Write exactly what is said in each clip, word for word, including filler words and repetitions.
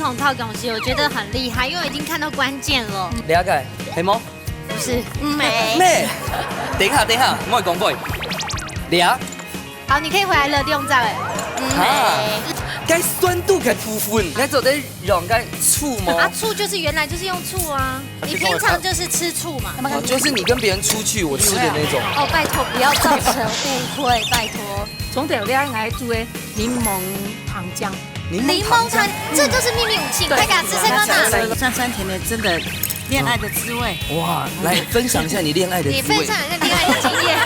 紅桃恭喜，我觉得很厉害，因为我已经看到关键了。了解，黑猫。不是，没。咩？等一下，等一下，莫讲话。了。好，你可以回来了，利用在了。啊，该酸度个部分，你做得用该醋吗？啊，醋就是原来就是用醋啊，你平常就是吃醋嘛。哦，就是你跟别人出去，我吃的那种。哦，拜托，不要造成误会，拜托。从头了，来煮个 檸檬糖浆。檸檬糖浆，这就是秘密武器，快给他吃吃看呐。酸酸甜甜，真的恋爱的滋味。哇，来分享一下你恋爱的滋味。你分享一下恋爱的经验。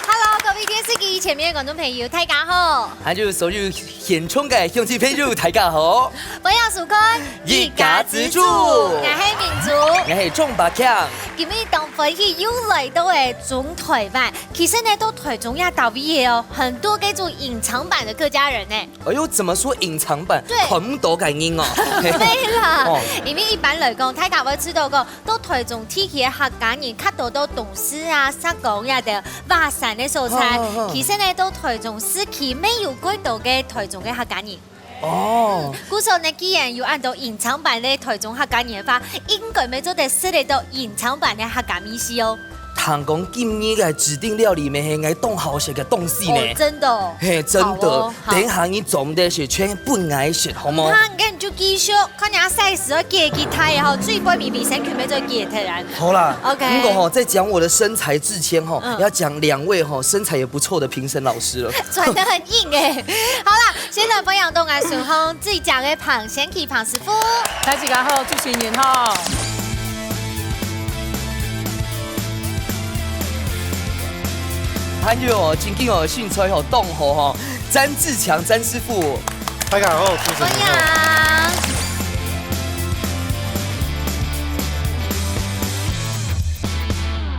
Hello，各位电视机前面的观众朋友，大家好。还有所有现场个乡亲朋友，大家好。欢迎收看一家之煮。我是明珠。我是钟百强。今日当欢喜又来到个中台湾。 其实呢，到台中也到位个哦，很多个做隐藏版的客家人呢。哎呦，怎么说隐藏版？对。看不到个人哦。没啦，哦。因为一般来讲，大家会知道讲，到台中地区个客家人，较多到东势啊、石岡呀个外省个所在。好，好，好。其实呢，到台中市区没有几多个台中个客家人。 哦。嗯，故所呢，既然有恁多隐藏版个台中客家人个話，应该乜做得食得到隐藏版个客家美食哦。听讲今日个指定料理乜係𠊎當好食个東西呢。哦，真的哦。嘿，真的。好哦，好。等一下你做得係全部分𠊎食，好無？那你就繼續，看你个size要幾大吼，最尾咪比身軀乜做幾大人。好啦，OK。不过吼，在讲我的身材之前吼，嗯。要讲两位吼身材也不错的评审老师了。转得很硬欸。好啦， 先來分享到𠊎順風最強个彭先奇彭師傅。大家好，主持人好。還有哦，今天哦，身材吼，當好吼，詹志強詹師傅。大家好，主持人好。歡迎。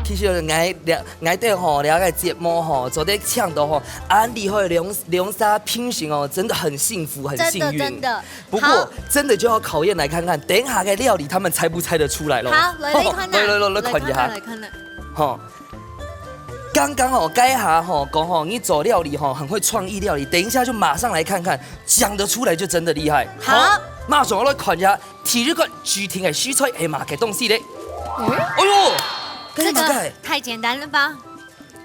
其實𠊎兩 𠊎兜吼，這个節目吼，做得請到吼，恁厲害个兩，兩儕評審哦，真的很幸福，很幸運。真的，真的。不過，好。真的就要考驗來看看，等一下个料理他們猜不猜得出來咯。好，來，來看啊。來，來，來，來看一下。來看啊，來看啊。吼，剛剛哦，該下吼，講吼，你做料理吼，很會創意料理，等一下就馬上來看看，講得出來就真的厲害。好。好，馬上來看一下，第一個指定个食材係麼个東西咧？嗯？哎呦，這個該麼个？太簡單了吧？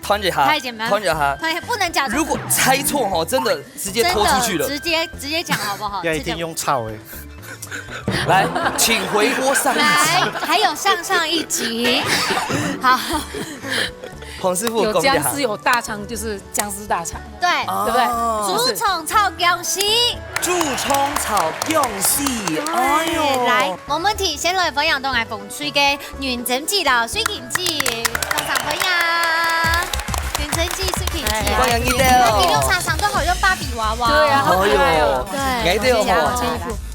看一下，太簡單了。看一下。对，不能假装。如果猜錯吼，真的直接拖出去了。真的，直接，直接讲好不好？要一定用炒的。直接。來，請回鍋上一集。來，還有上上一集。好。彭師傅，有薑絲有大腸，就是薑絲大腸。對。哦。對不對？豬腸炒薑絲。豬腸炒薑絲，哎呦。對，來，我們提前來分享到𠊎紅隊个 認真姐摎水琴姐，掌聲歡迎！認真姐、水琴姐。哎，歡迎你兜。那你兩儕生到好像芭比娃娃。對啊，好可愛哦。哎呦，對。𠊎兜吼，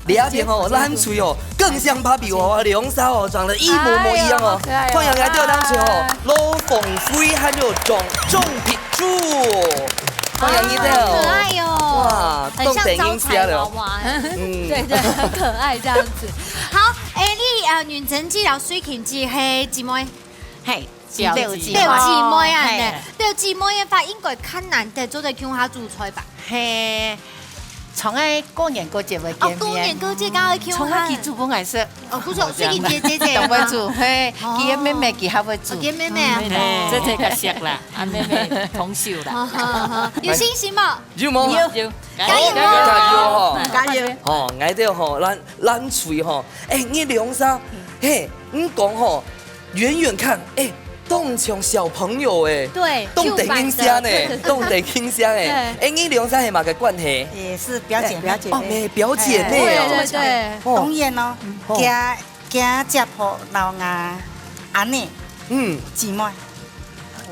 這一片吼，藍隊哦，更像芭比娃娃，兩儕哦，長得一模模一樣哦。哎呦，好可愛哦。歡迎𠊎兜藍隊哦，哎。羅鳳輝還有鍾，鍾品珠。歡迎你兜。哎，好可愛哦。哇，很像招財娃娃。嗯。對，對，很可愛這樣子。好，哎，你，呃，認真姐摎水琴姐係姊妹？ 嘿，表姊妹。表姊妹啊，嘿。表姊妹个話，應該較難得做得共下煮菜吧？嘿，常愛過年過節會見面。哦，過年過節正會共下。常愛佢煮分𠊎食。哦，不錯，水琴姐姐姐。當會煮，嘿，哦。佢个妹妹佢較會煮。哦，佢个妹妹啊。嗯，哦。這才較熟啦，啊，妹妹同手啦。好，好，好。有信心無？有無？有。有。加油哦！加油哦！加油！吼，𠊎兜吼，藍，藍隊吼，哎，你兩儕，嘿，你講吼， 遠遠看，哎，當像小朋友哎，對，當得人惜呢，就擺著。當得人惜哎。對。哎，你兩儕係麼个關係？也是表姐妹。表姐妹。哦，妹，表姐妹哦。對，對，對。哦。當然咯，哦。佢，佢姐婆摎𠊎阿姆，嗯。姊妹。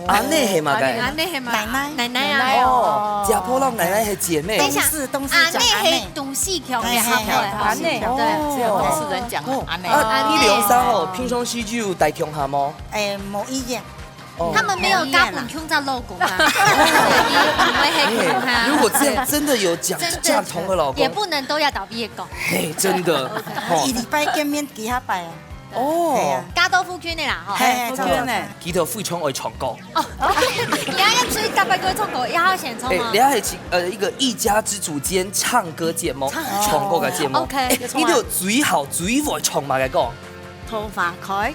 阿姆係麼个？阿姆係麼个？奶奶。奶奶。奶奶啊。哦，姐婆摎奶奶係姊妹。等一下，東勢，東勢講阿姆。阿姆係東勢腔个，嘿，嘿，嘿，阿姆。阿姆。對。哦。東勢人講阿姆。哦，啊，你兩儕哦，平常時就戴共下無？ 哎，無意願。哦。他們沒有嫁分共隻老公啊。對，因為係共下。哎，如果這樣真的有嫁，真的嫁同個老公。也不能都要倒閉講。嘿，真的。哦。一禮拜見面幾下擺啊？哦，家到附近个啦，吼。嘿，附近个。佢兜非常愛唱歌。哦，你愛出去搭配佢唱歌，也好先唱嗎？哎，你還係，呃，一個一家之煮兼唱歌節目，唱歌个節目。OK。哎，你兜最好最會唱麼个歌？桃花開。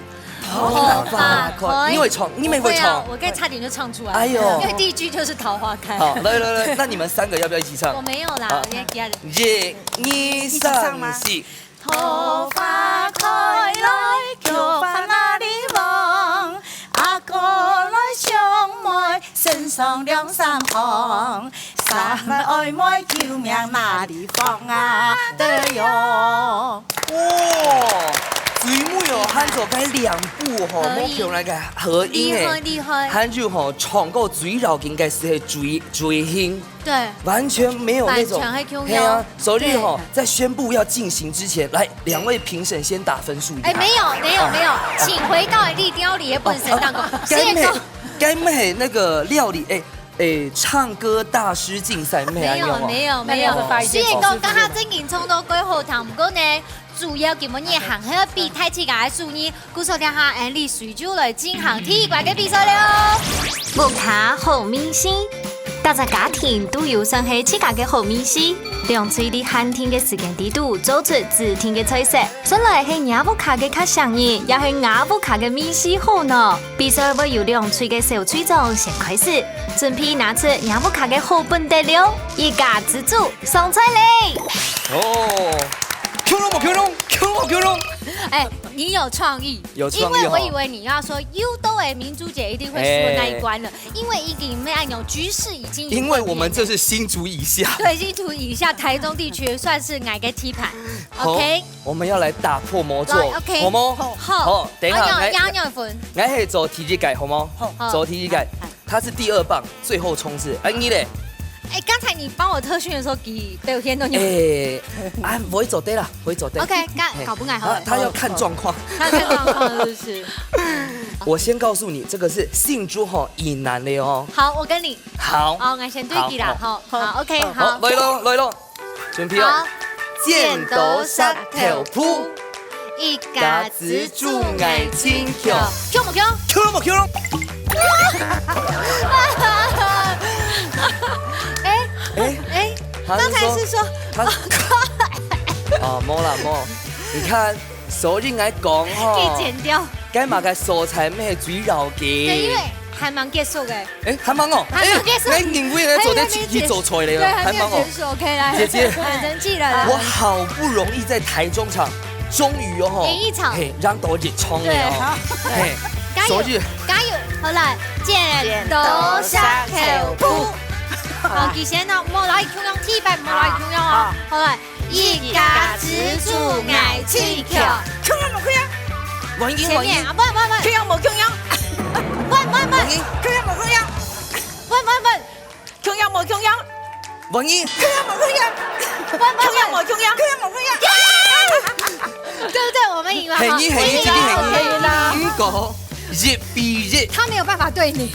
桃花開，你會唱，你乜會唱？我會啊，我剛差點就唱出來。哎喲。因為第一句就是桃花開。好，來來來，那你們三個要不要一起唱？我沒有啦，我先給他。一、二、三、四。 桃花開來，菊花哪裡旺？阿哥來相會，身上兩三行。三分愛妹，救命哪裡放啊？對喲。哇，最尾哦，還做該兩部吼，可以。無共樣个合音誒。厲害，厲害。還有吼，唱歌最要緊个係嘴，嘴型。 對。完全沒有那種，完全還共樣。嘿啊，所以吼，對。在宣布要進行之前，來，兩位評審先打分數一下。哎，沒有，沒有，沒有，請回到你料理的本身當中。哦，哦，該毋係，該毋係那個料理，哎，哎，唱歌大師競賽，毋係恁樣哦。沒有，沒有，沒有。雖然講剛剛正經唱到過好聽，毋過呢， 主要今晡日還係愛比大自家个手藝，故所這下，𫣆俚隨就來進行第一關个比賽了。屋下好味緒，逐隻家庭都有算係自家个好味緒，兩隊在限定个時間裡肚做出指定个菜色。順來係若屋下个較上癮，也係吾屋下个味緒好呢？比賽會由兩隊个小隊長先開始，準備拿出若屋下个好本底料，一家之煮上菜咧！哦，共樣無共樣，共樣無共樣。 哎，你有創意，有創意哦。因為我以為你要說又到了明珠姐一定會輸的那一關了，哎。因為已經沒有按鈕，局勢已經有因為我們這是新竹以下。對，新竹以下，台中地區算是𠊎个地盤。好，OK。我們要來打破魔咒，來，OK。好無？好。好，等一下，哎呀，來，壓壓分。來，嘿，做第一個，好無？好。做第一個。好。 他是第二棒，最後衝刺。哎，你咧？哎，剛才你幫我特訓的時候，佢表現都有。哎，啊，毋會做得啦，毋會做得。OK，該，嘿。交分𠊎好了。啊，他要看狀況。他要看狀況，是不是？我先告訴你，這個是新竹吼，以南的哦。好，我跟你。好。好，𠊎先對佢啦，好。好，好，OK，好。好，來咯，來咯。 準備哦。好。剪刀石頭布。一家之煮𠊎最強。強無強？強無強？哎，哎，哎，他是說，剛才是說，他，啊，無啦，無。你看，所以𠊎講吼，可以剪掉。該麼个素材乜係最要緊。對，因為還蠻結束的。 哎，還吂哦，還吂結束。哎，哎，你為了做得去，還有還沒結束。去做菜了，對，還吂哦。還沒有結束，OK，來。姐姐，很生氣了啦。我好不容易在台中場，終於哦吼，演一場。嘿，讓到一場了哦。對。嘿，加油，所以加油，好來，剪刀石頭布。好，佢先哦，莫來共樣，第一擺莫來共樣哦。好，好來。 一家之煮𠊎最強。共樣無共樣？換人，換人。前面啊，換，換，換。共樣無共樣？換，換，換。換人。共樣無共樣？換，換，換。共樣無共樣？換人。共樣無共樣？換，換，換。共樣無共樣？共樣無共樣？對不對？我們贏了哈。係你，係你，今天係你。贏了。五個，一比一。他沒有辦法對你。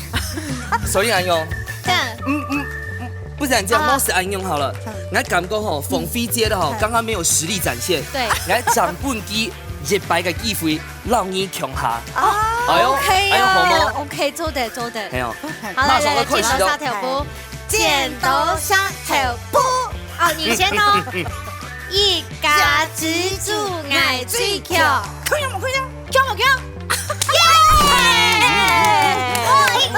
所以恁樣。嗯。嗯，嗯，嗯，不然這樣，啊。我是恁樣好了。嗯。𠊎感覺吼，鳳飛姐的吼，嗯。剛剛沒有實力展現。對。𠊎正分佢一擺个機會，讓你共下。哦，哎喲，OK啊，哎喲，好無？OK，做得，做得。哎喲，好，來，馬上要開始了。來，來，剪刀石頭布。剪刀石頭布。哦，你先哦。一家之煮𠊎最強。可以嗎？可以嗎？ 強無強？耶！我贏了！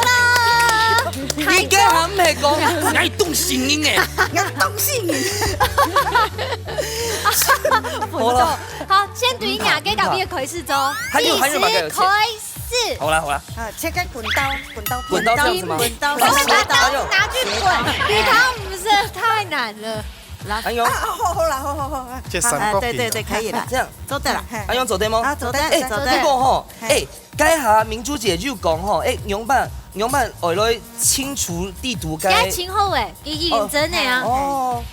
你該還毋係講，𠊎當幸運誒。𠊎當幸運。好了。好，先對若个隔壁个開始做。還有，還有麼个？計時開始。好啦，好啦。啊，切開滾刀，滾刀，滾刀這樣子嗎？滾刀，滾刀，拿去滾，哎喲。比他們不是太難了。 哎喲。啊，好，好啦，好，好，好，好。切三角形啊。啊，對，對，對，可以了。這樣。做得了，嘿。哎喲，做得嗎？啊，做得，哎，做得。不過吼，嘿。哎，該下明珠姐就講吼，哎，仰般，仰般，愛來清除地圖該。該清好誒，已經認真誒啊。哦。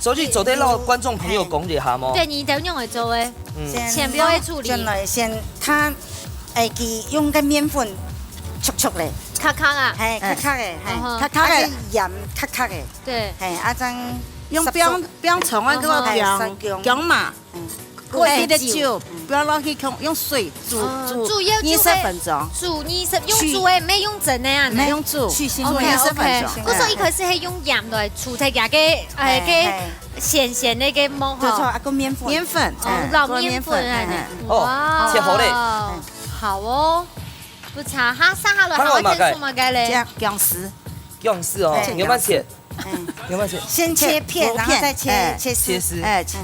所以做得摎觀眾朋友講一下無？對，你等用來做誒。嗯。先，先不要處理。先來，先，他，哎，佢用个麵粉，速速咧。卡卡啊。嘿，卡卡誒，嘿，嗯哼。卡卡誒。啊，佢鹽卡卡誒。對。嘿，啊，正 用冰，冰糖啊，嗯哼。个冰，嘿，冰嘛。嗯。過一滴个酒，不要落去，用水煮，哦，煮煮要煮个，二十分鐘。煮二十，用煮个，毋係用蒸个啊？毋係用煮，去腥味。煮二十分鐘。OK，OK。哎。故所一開始係用鹽來煮忒佢个，哎，哎，个哎。鹹鹹个个毛吼。對，啊，个麵粉。麵粉，哦，哎，落麵粉啊，哎。哦，哇。切好咧。好哦，不差哈，接下來還會添什麼个咧？這薑絲。薑絲哦，哎，你要不要切？ 嗯。有沒有切？先切片，薄片，然後再切，哎，切絲。切絲。哎，切，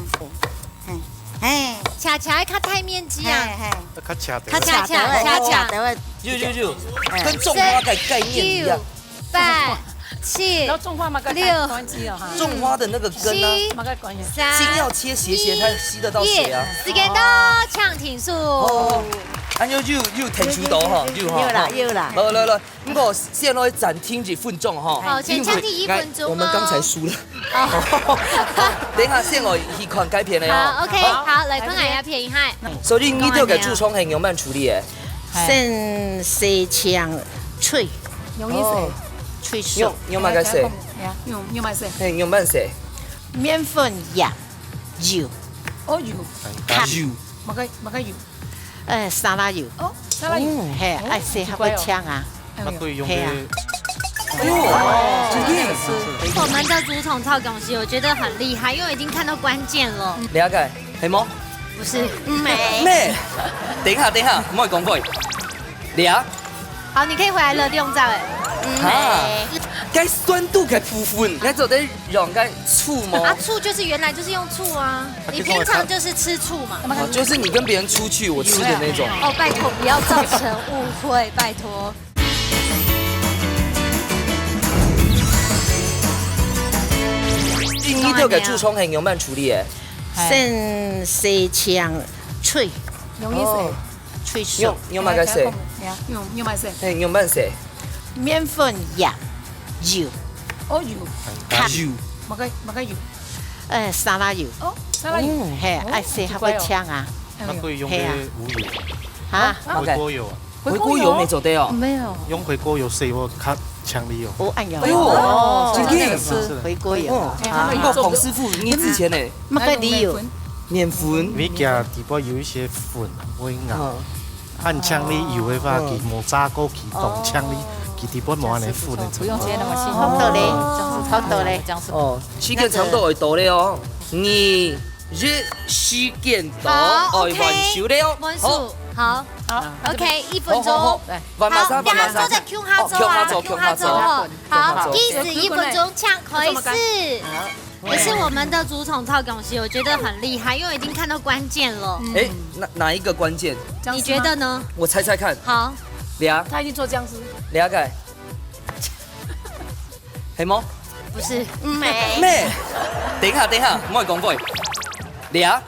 嗯，哎，哎。恰恰較大面積啊。哎，哎。較斜个。較斜，較斜，哦，斜，斜。有，有，有，哎。跟種花的概念一樣。九、八、七、然後種花嘛，該六、關係了哈。種花的那個根啊，七、嘛，該關係。三、先要切斜斜，才吸得到水啊。一，時間到，請停手。哦，啊，又，又，又停手到哈，又哈，有啦，哈。有啦。來，來，來。 毋過先來暫停一分鐘吼，好，先暫停一分鐘哦。因為，來，我們剛才輸了。哦。等一下先來去看該片个哦。好，OK，好。好，來看下這片一下。所以你兜个主張係仰般處理个？先洗淨水，用水。哦。水水。用，用麼个水？用，用麼个水？嘿，用麼个水？麵粉、鹽、油。哦，油。油。麼个，麼个油？ 呃，沙拉油。哦，沙拉油。嗯，嘿，哦，愛洗較會淨啊。奇怪哦。那可以用个。嘿啊。哎呦，真的。我們的竹筒炒薑絲，我覺得很厲害，因為已經看到關鍵了。了解，係無？不是。沒。沒。等一下，等一下，毋好講話。了。好，你可以回來了，利用在欸。哈，該酸度个部分，你還做得 用該醋嗎？啊，醋就是原來就是用醋啊，你平常就是吃醋嘛。哦，就是你跟別人出去，我吃的那種。哦，拜託，不要造成誤會，拜託。你兜个主張係仰般處理个？先洗淨水。用一水。哦。水水。用，用麼个水？用，用麼个水？嘿，用麼个水？麵粉、鹽、油。哦，油。糖。油。麼个，麼个油？ 呃，沙拉油。哦，沙拉油。嗯，嘿，哦，愛洗較會淨啊。奇怪哦。那可以用个烏油。嘿啊。哈？回鍋油啊。回鍋油無做得哦。沒有。用回鍋油洗會較淨俐哦。哦，哎呀。哎呦，哦，真的。是的。回鍋油。哦，啊。哎，他們有做過。不過彭師傅，你之前呢？麼个理由？麵粉。麵粉。你加底部有一些粉會硬。嗯。 恁淨俐油个話，嗯。佢無炸過，佢當淨俐，哦。佢底部無恁樣粉个。不用切那麼細。好多咧，這樣是好多咧。這樣是哦，時間差不多會到咧哦。二、一，時間到，好，愛換手咧哦。OK。換手，好。好。好。OK，一分鐘。好，好，好。來。換麼儕，好，換麼儕。大家坐在共下坐啊，哦，共下坐，共下坐，共下坐。好，好，計時一分鐘，請開始。好。 可是我們的竹筒炒薑絲，我覺得很厲害，因為已經看到關鍵了。嗯。欸，哪，哪一個關鍵？你覺得呢？我猜猜看。好。了解。他一定做僵屍。了解。係無？不是。沒。沒。等一下，等一下，毋好講話。了解。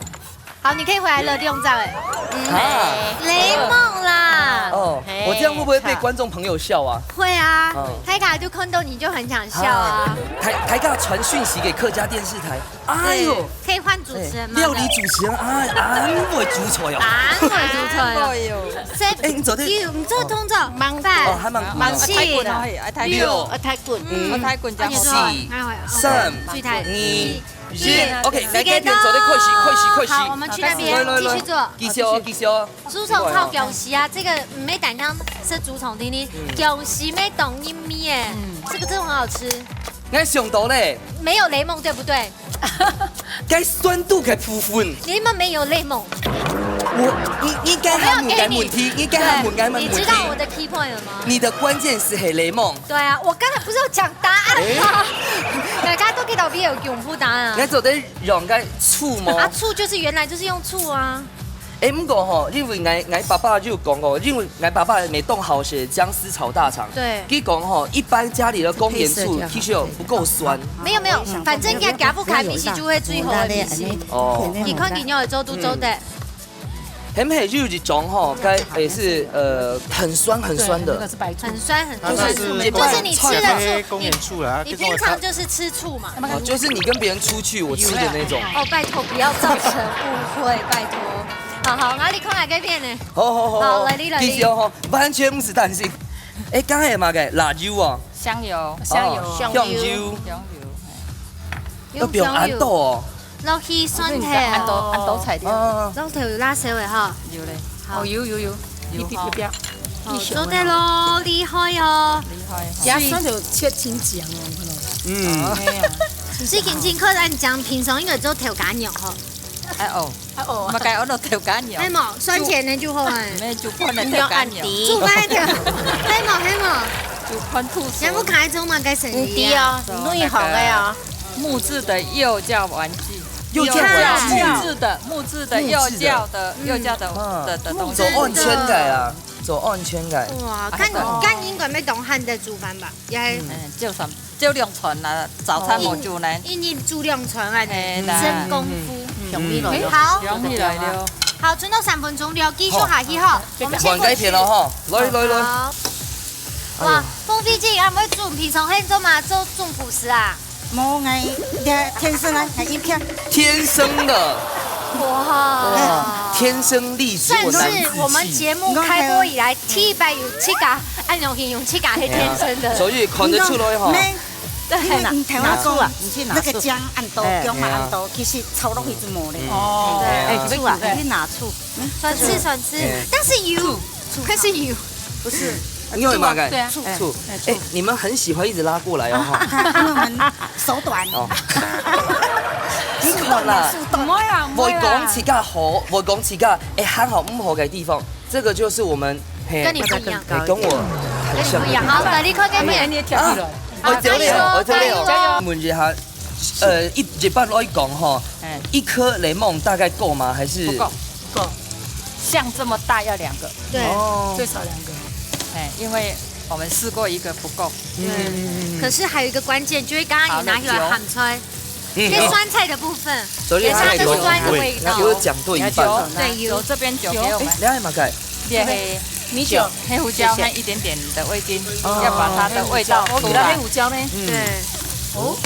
好，你可以回來了，利用在欸。嗯。啊。檸檬啦。哦，嘿，我這樣會不會被觀眾朋友笑啊？會啊，哦。大家就看到你就很想笑啊。啊，大，大家傳訊息給客家電視台，哎呦，對，可以換主持人嗎？欸，料理主持人，啊，恁會煮菜哦。恁會煮菜哦。哎呦。欸，你做得，有，你做動作，哦。慢快。哦，還慢，慢。哦，太滾了，嘿，太滾。六，啊，太滾。嗯。哦，太滾，這樣。四，三，最太。二， 一，OK，來，該片做得開始，開始，開始。好，我們去那邊，來，來，來。繼續做。繼續哦，繼續哦。竹筒炒薑絲啊，這個毋係單單食竹筒定定，嗯。薑絲乜當入味欸，嗯。這個真的很好吃。𠊎想到咧。沒有檸檬，對不對？該酸度个部分。你們沒有檸檬。我，你，你該還問該問題，我沒有給你。你該還問該問題。對，你知道我的key point了嗎？你的關鍵詞係檸檬。對啊，我剛才不是有講答案嗎？欸。大家都可以到邊有公布答案啊。你做得 用該醋無？啊，醋就是原來就是用醋啊。欸，毋過吼，因為𠊎，𠊎爸爸就講過，因為𠊎爸爸乜當好食薑絲炒大腸。對。佢講吼，一般家裡的工研醋其實不夠酸。沒有，沒有，反正人家夾不開，必須就會最後的必須。哦。你看你有做都做得。嗯。 係毋係有一種吼，該也是，呃，很酸很酸的。對，那個是白醋。很酸很酸。它是，就是你吃的醋，那個是工研醋啦，你，你平常就是吃醋嘛。哦，就是你跟別人出去，我吃的那種。哦，拜託，不要造成誤會，拜託。好，好，𠊎來看下該片呢。好，好，好，好。好，來，你來，你。繼續哦，完全毋使擔心。欸，剛才嘛个辣油哦。香油。哦，香油。香油。香油。香油。愛放恁多哦。落去蒜頭，恁多，恁多材料。啊，蒜頭有辣椒个吼。有咧。好。哦，有，有，有，有，有，有。哦，做得咯，厲害哦。厲害。這蒜頭切清淨哦，看到。嗯。哎呀。最近正確來講，平常應該做豆乾肉吼。哎哦。哎哦。麼个愛落豆乾肉？係無？酸甜个就好哎。毋係，就放了豆乾肉。煮飯个，係無？係無？就放吐司。有無開做麼个生意啊？嗯，對啊，內行个啊。木質的幼教玩具。幼教玩具。木質的，木質的幼教的，木質的。幼教的，嗯。的，的東西。做安全个啊，做安全个。哇，看，哎，看應該愛當罕得煮飯吧？也還嗯，就算，就兩餐啦，早餐無煮呢。一，一日煮兩餐啊，嘿啦。真功夫。嗯，嗯，嗯。好。容易來了。好，剩到三分鐘了，繼續下去吼。好。我們先過去。換該片了吼，來，來，來。好。哎喲。哇，鳳飛姐，你會煮，平常會做嗎？做中廚師啊？ 無，𠊎，這天生啊，𠊎一片。天生的。哇。哇，天生麗質，算是我們節目開播以來第一擺有自家，恁樣形容自家係天生的。哎呀，所以看得出來吼。對。因為你聽我講，拿出來，你去拿出來。那個薑恁多，哎。薑嘛恁多，哎呀。其實炒落去就無咧。嗯。哦。哎，哎，你去拿出來。算是，算是。哎。但是有，可是有。不是。 你有嘛个？對啊。醋。醋。哎，醋。哎，你們很喜歡一直拉過來哦，哈。因為我們手短。哦。你看啦，手短。毋會啦，毋會啦。會講自家好，會講自家，哎，還好毋好个地方，這個就是我們，嘿，跟你不一樣。哎，跟我很像的地方。跟你不一樣。好，來，你看這片。哎，你也跳起來。啊。哦，對了，加油，哦，對了。加油。問一下，呃，一，一般來講吼，哎。一顆檸檬大概夠嗎？還是？不夠。 夠。像這麼大要兩個。對。哦。最少兩個。哎，因為我們試過一個不夠。對。嗯。可是還有一個關鍵，就係剛剛你拿起來鹹菜，好了，酒。嗯。跟酸菜的部分，所以它有，也是它的酸的味道。給我講對一半。有酒，對，有。酒，這邊酒給我們。哎，你愛麼个？這黑，米酒。黑胡椒和一點點的味精，哦。要把它的味道出來。哦，原來黑胡椒呢？嗯。對。哦。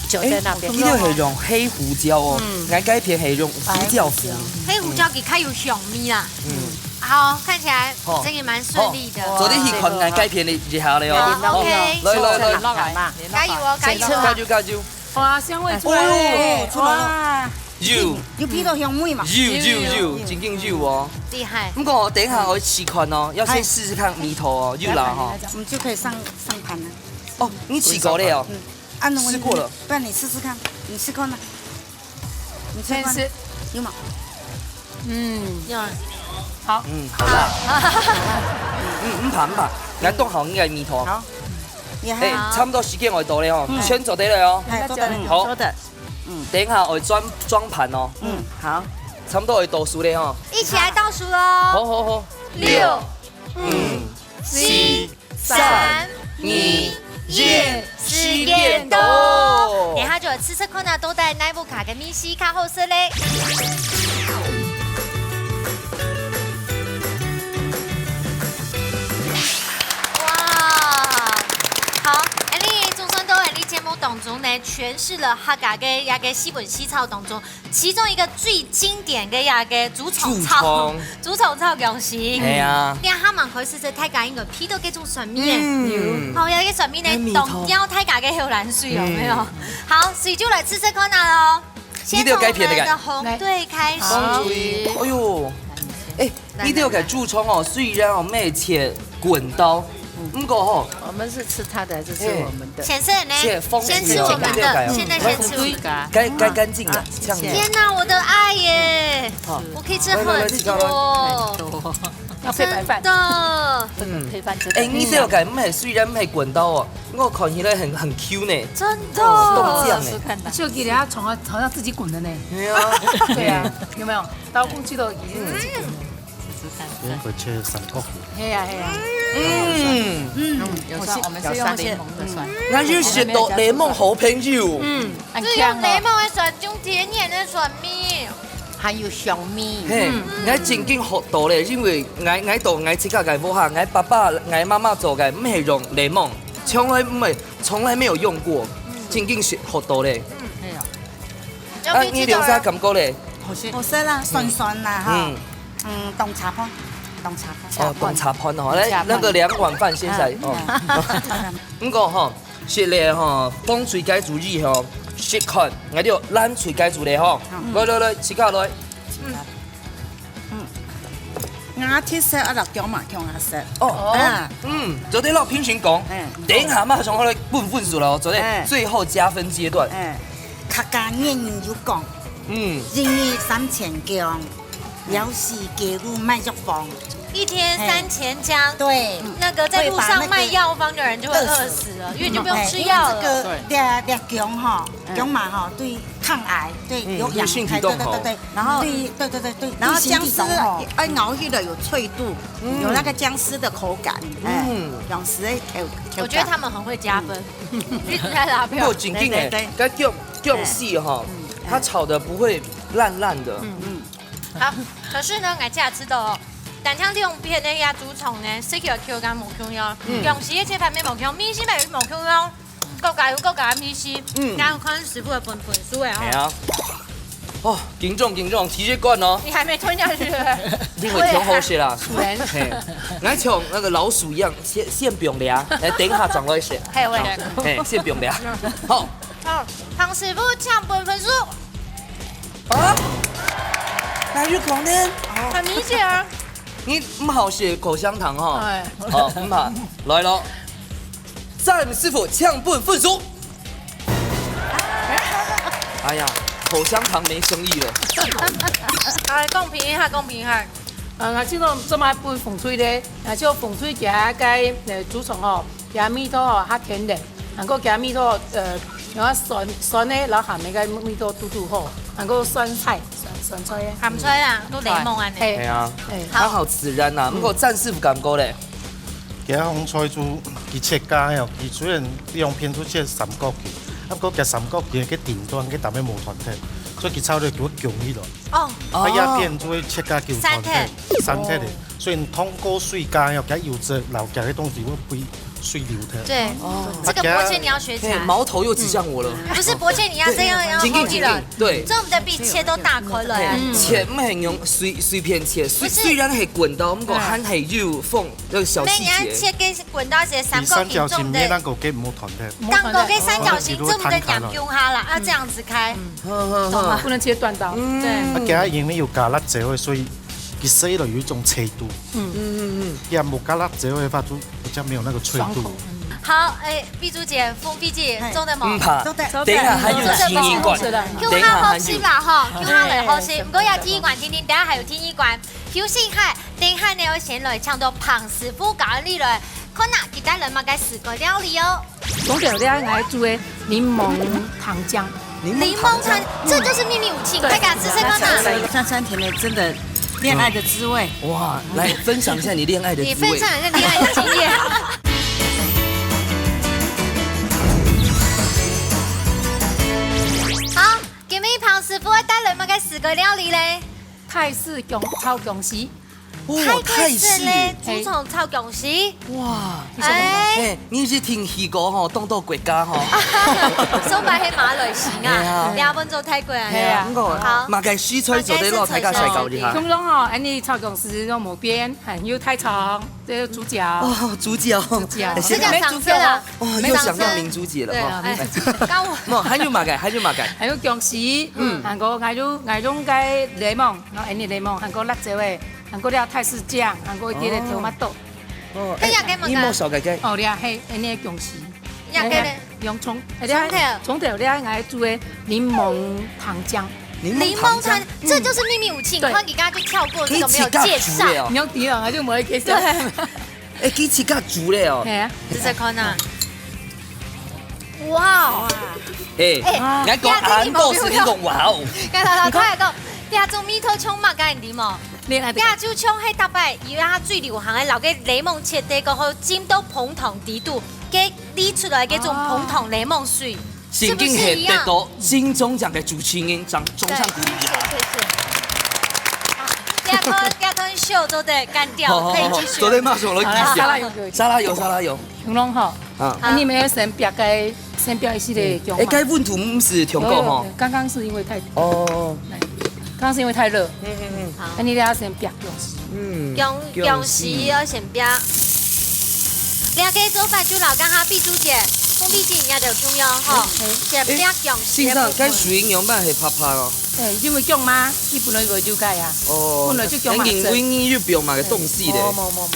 酒在那邊。哎，你兜係用黑胡椒哦，嗯。𠊎該片係用胡椒粉。白胡椒。黑胡椒佢較有香味啦。嗯。好，看起來好。生意蠻順利的。好，做得去看𠊎該片个一下了哦。好，OK。好，來，來，來。加油哦，加油哦。加油，加油。哇，香味出來了。哎喲，出來了。哇。有。有鼻到香味嘛？有，有，有，有。正經有哦。厲害。不過等一下𠊎試看哦，要先試試看味道哦，有啦哈。來，來，來，我們就可以上，上盤了。哦，你試過了哦。嗯。 啊，那我試過了。不然你試試看，你試看呢？你試看呢？先試。有嗎？嗯。有啊。好。嗯，好啦。嗯，毋怕，毋怕，來，當好，應該味道。好。你還哎，好。差不多時間𠊎到了哦，嗯。先做得了哦。哎，做得了。好。做得。嗯。等一下𠊎裝，裝盤哦。嗯，好。差不多𠊎倒數了哦。一起來倒數哦。好，好，好。六、五、四、 三、二、一，時間到。等下就來試試看啊，到底哪一家个味緒較好食咧。哇，好，恁呢總算到恁呢節目當中呢，詮釋了客家个一個四本四炒當中 其中一個最經典个一個豬腸炒，豬腸。豬腸炒薑絲。係啊。你還吂開始食，大家應該鼻到這種酸味个。嗯。好，這個酸味呢，該味道。當吊大家个口瀾水，有沒有？嗯。好，所以就來試試看啊咯。你就該片个。先從我們的紅隊開始。好。哎喲，哎，來，你這個豬腸哦，雖然哦，毋係切滾刀，嗯。毋過吼，我們是吃它的還是吃我們的？哎。 先生呢？先吃我們的，先吃我們的。該，該乾淨啦，啊，這樣子。謝謝。天哪，我的愛耶！好。我可以吃很多。來，來，來，自家來。很多。要配白飯。真的。嗯。配飯真的。哎，你這個毋係，雖然毋係滾刀哦，毋過看起來很，很Q呢。真的。哦，凍醬呢。試試看吧。就給人家床上，床上自己滾的呢。對啊。對啊，有沒有？刀工具都已經自己滾了。嗯。 試試看。用个切三角形。係啊，係啊。嗯。嗯，有時候我們是用一些，有酸檸檬的酸。嗯。該就係食到檸檬好朋友。嗯。很香哦。係用檸檬个酸，用天然个酸味。還有香味。嘿，嗯。𠊎正經學到咧，因為𠊎，𠊎到𠊎自家个屋下，𠊎爸爸、𠊎媽媽做个，毋係用檸檬，從來毋係，從來沒有用過，嗯。正經學，學到咧。嗯。係啊。啊，你有啥感覺咧？好食。好食啦，酸酸啦，哈。嗯。 嗯，當茶飯，當茶飯。哦，當茶飯哦，來，當茶飯。那個兩碗飯先來，啊，哦。嗯。毋過吼，食了吼，風水改主意吼，試看，𠊎兜冷水解煮咧吼。來來來，自家來。嗯，𠊎特色啊，辣椒嘛，強啊色。哦，啊，嗯，做得摎評審講，哎，等一下馬上好來分分數了哦，做得哎最後加分階段。哎，客家諺語有講，嗯，一日三千薑，要死雞母賣藥方。一天三千薑，對，那個在路上賣藥方的人就會餓死了，因為就不用吃藥了。哎，因為這個辣，辣薑哈，薑嘛哈，對抗癌，對，嗯，有養對身體都好。對，對，對，對，然後，對，對，對，對，對，然後薑絲，對身體都好。哎，咬起來有脆度，有那個薑絲的口感，哎，嗯。薑絲的口，口感。我覺得他們很會加分，一直在拉票。不過正經欸，對，對，對。該薑，薑絲哈，嗯，它炒得不會爛爛的。嗯，嗯。好，可是呢，𠊎這下知道哦，單淨兩片个這豬腸呢，食起來口感無共樣，嗯。薑絲个切法也無共樣，味緒也無共樣。 各家有各家个味緒，嗯。然後看師傅个分分數个吼。係啊。哦，緊張緊張，第一關哦。你還沒吞下去，對不對？一定會挺好食啦。嘿，來像那個老鼠一樣，先，先不用掠，來，等一下轉來食。嘿，我也。嘿，先不用掠。好。好，唐師傅請分分數。啊？哪有可能？很明顯啊。你毋好食口香糖哈。哎。好，毋好，來咯。 詹師傅請分分數。哎呀，口香糖沒生意了。哎，公平一下，公平一下。呃，𠊎這種這麼分紅隊咧，啊，就紅隊佢个，呃，豬腸吼，佢味道吼較天然，還過佢味道，呃，有酸酸个，然後鹹个味道堵堵好，還過酸菜，酸酸菜个。鹹菜啊，都檸檬啊呢。嘿，係啊，嘿。剛好自然啊。毋過詹師傅感覺咧？ 佢个紅菜豬，佢切開哦，佢雖然兩片都切三角形，啊，毋過佢三角形个頂端个搭尾無斷忒，所以佢炒了就會勼起來。哦。啊，這片就會切開就斷忒，散忒。散忒个，所以通過水加哦，佢油脂留下个東西會被水流忒。對，哦。這個伯謙你要學起來。嘿，矛頭又指向我了。不是伯謙，你要這樣，要緊緊緊緊，對。這我們的比切都大塊了。嘿，切毋係用隨，隨便切，雖，不是。雖然係滾刀，毋過還係有縫。 這個小細節。你愛切个滾刀係三角形，你三角形，做毋得。你那個給無斷忒。當個个三角形，做毋得黏中下啦，要這樣子開。嗯。好，好，好。懂嗎？不能切斷刀。嗯。對。啊，佢因為有加辣椒个，所以佢食落有一種脆度。嗯。嗯，嗯，嗯。佢無加辣椒个話，就比較沒有那個脆度。爽口。嗯。好，欸，碧珠姐、鳳碧姐，嘿。做得無？毋怕，做得。等一下還有第二關。做得無？等一下還有。就較好食啦，吼，就較來好食。毋過愛第二關，聽聽，等下還有第二關。休息一下， 等下呢，愛先來請到彭師傅教你來，看啊，佢帶來麼个四個料理哦。講到這，𠊎煮个檸檬糖漿。檸檬糖漿，這就是秘密武器，快給他吃吃看啊！酸酸甜甜，真的戀愛的滋味。哇，來分享一下你戀愛的滋味。你分享一下戀愛的經驗。好，今日彭師傅愛帶來麼个四個料理咧？ 泰式薑，炒薑絲。哦，泰式咧，泰式。豬腸炒薑絲。哇，哎。欸，你一定去過吼，當多國家吼。上擺係馬來西亞，哎呀。你要問做泰國啊？哎呀。毋過，好。麼个食材做得摎大家紹介一下？通常吼，恁呢炒薑絲用無變，還有大腸，這個豬腳。哦，豬腳。豬腳。哎，這個上色啦。哇，又想到明珠姐了哈。對啊。哎，剛我無，還有麼个？還有麼个？還有薑絲，嗯。還有，還有，還有該檸檬。 然後恁呢檸檬，還過辣椒个，還過這泰式醬，還過一點點tomato。哦，哎，哎，你莫少个个。哦，這係恁呢薑絲。這個呢？用蔥，哎，這蔥頭。蔥頭這𠊎煮个檸檬糖漿。檸檬糖漿，檸檬糖，嗯。這就是秘密武器，對。你看你剛剛就跳過這個沒有介紹。可以自家煮的哦。你用底啊，就沒有介紹。對。哎，可以自家煮的哦。係啊。試試看啊。 哇哦！哎，哎，𠊎講恁多次，你講哇哦。剛剛老師講，這種味道像麼个，你知無？戀愛的感覺。這就像係逐擺，以為佢最流行个，摎个檸檬切塊過後，浸到紅糖底肚，該瀝出來該種紅糖檸檬水，哦。是不是一樣？正經係得到金鐘獎个主持人，掌，掌聲鼓勵一下。對，謝謝，謝謝。好，這段，這段秀做得幹掉，好，好，好，可以繼續。好，做得馬上來繼續。好啦，沙拉油給我一點。沙拉油，沙拉油。 香濃吼。啊。恁呢愛先煏个，先煏一息个薑嘛。嗯。哎，該溫度毋係調高吼。有，有，有，剛剛是因為太，哦。哎，剛剛是因為太熱。嗯，嗯，嗯。好。恁呢愛先煏薑絲。嗯，薑，薑絲。薑絲愛先煏。這個做法就摎剛剛碧珠姐蜂蜜精也就共樣吼，嘿。先煸薑，先先生，該水樣般係白白哦？哎，因為薑嘛，佢本來就有解啊。哦，本來就薑嘛，因為你又不用買个東西咧。無，無，無，無，無。